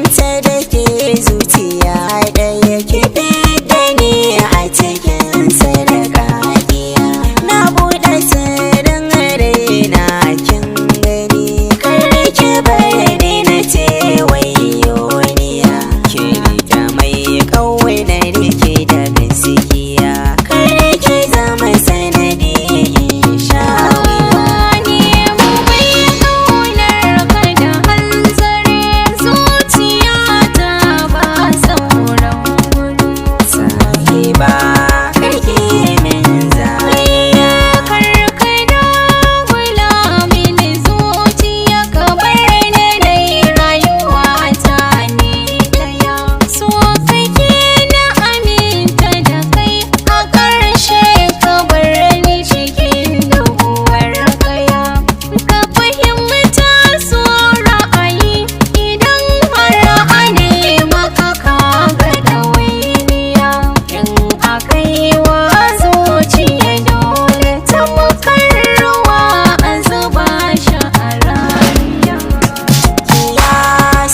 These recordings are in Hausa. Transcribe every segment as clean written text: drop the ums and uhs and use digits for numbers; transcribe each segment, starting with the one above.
Aminta da ke zuciya ɗaya, ki da ni a cikin sarƙaƙiya. Na buɗe sirrin raina, kin gani, kar ki bari na ce wayoniya. Ki riƙe mai ƙaunar ki da gaskiya, kar ki zama sanadi in sha wuya. Nemo mai ƙaunar ka da hanzari, zuciyata ba sauran guri. Sahiba, karki min zariya. Karka dagula mini zuciya, ka bar ni dai rayuwa ta ni daya. So kake na aminta da kai, a ƙarshe ka bar ni cikin duhuwar kaya. Ka fahimta so ra'ayi, idan har ana maka ka ga ɗawainiya. In akai wa zuciya dole ta ruwa a zuba shi a rariya. Ya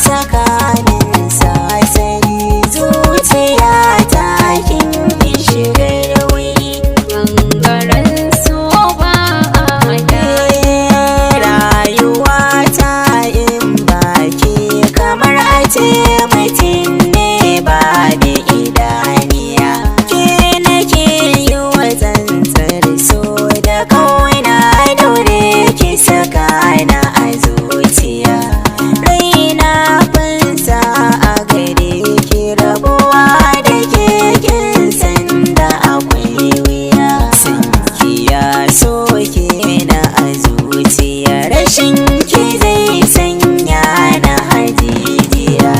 saka min sasari, zuciya ta kin shigar wuri. Bangaren so ba a da Rayuwa ta in baki kamar a ce mutum ne ba da idaniya. Ke nake yi wa tsantsar so da kauna, daure ki saka na a zuciya. Raina fansa a gare ki, rabuwa da ke kin sanda akwai wuya. Sanki ya soke na a zuciya, rashin ki zai sanya na hajijiya.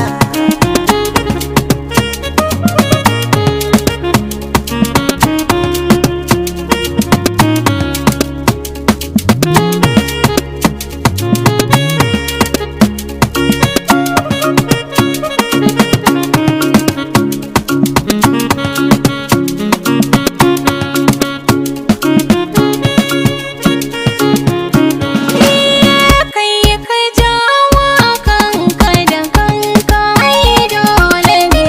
Kai ka jawo kanka da kanka, ai dole ne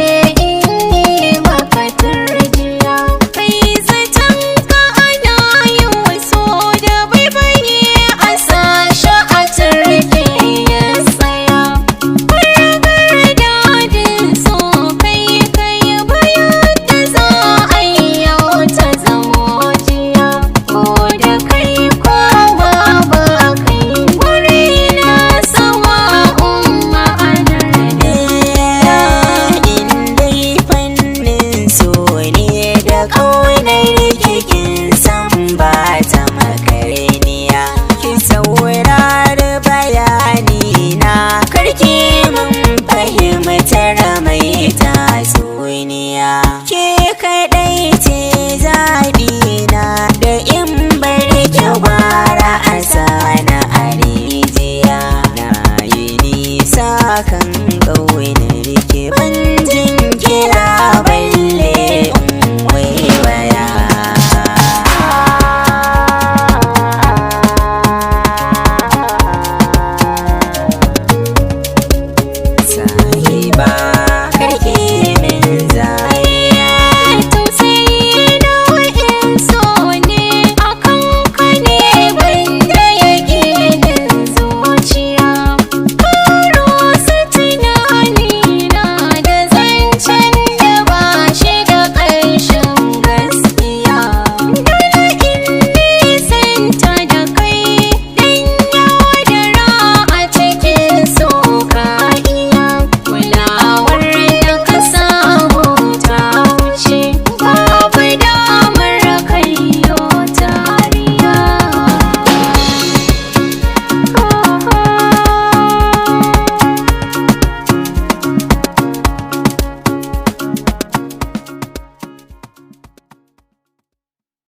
in yi maka turjiya. Kai zaton ka ana yin wasu da baibayi, a sashi a turke ya tsaya. Fargar dadin so kai kai bayan da za a yi yau ta zamo jiya. Ko da kai ko ba ba kai, guri na sawa umma anar In dai fannin so ne da ƙaunar kikin san ba ta makarniya. Ki saurari bayani na, karki mun fahimtar mai tatsuniya. Ke kaɗai ce zaɓi na, da in bar ki gwara a sana a rijiya. Na yi nisa kan ƙaunar ki.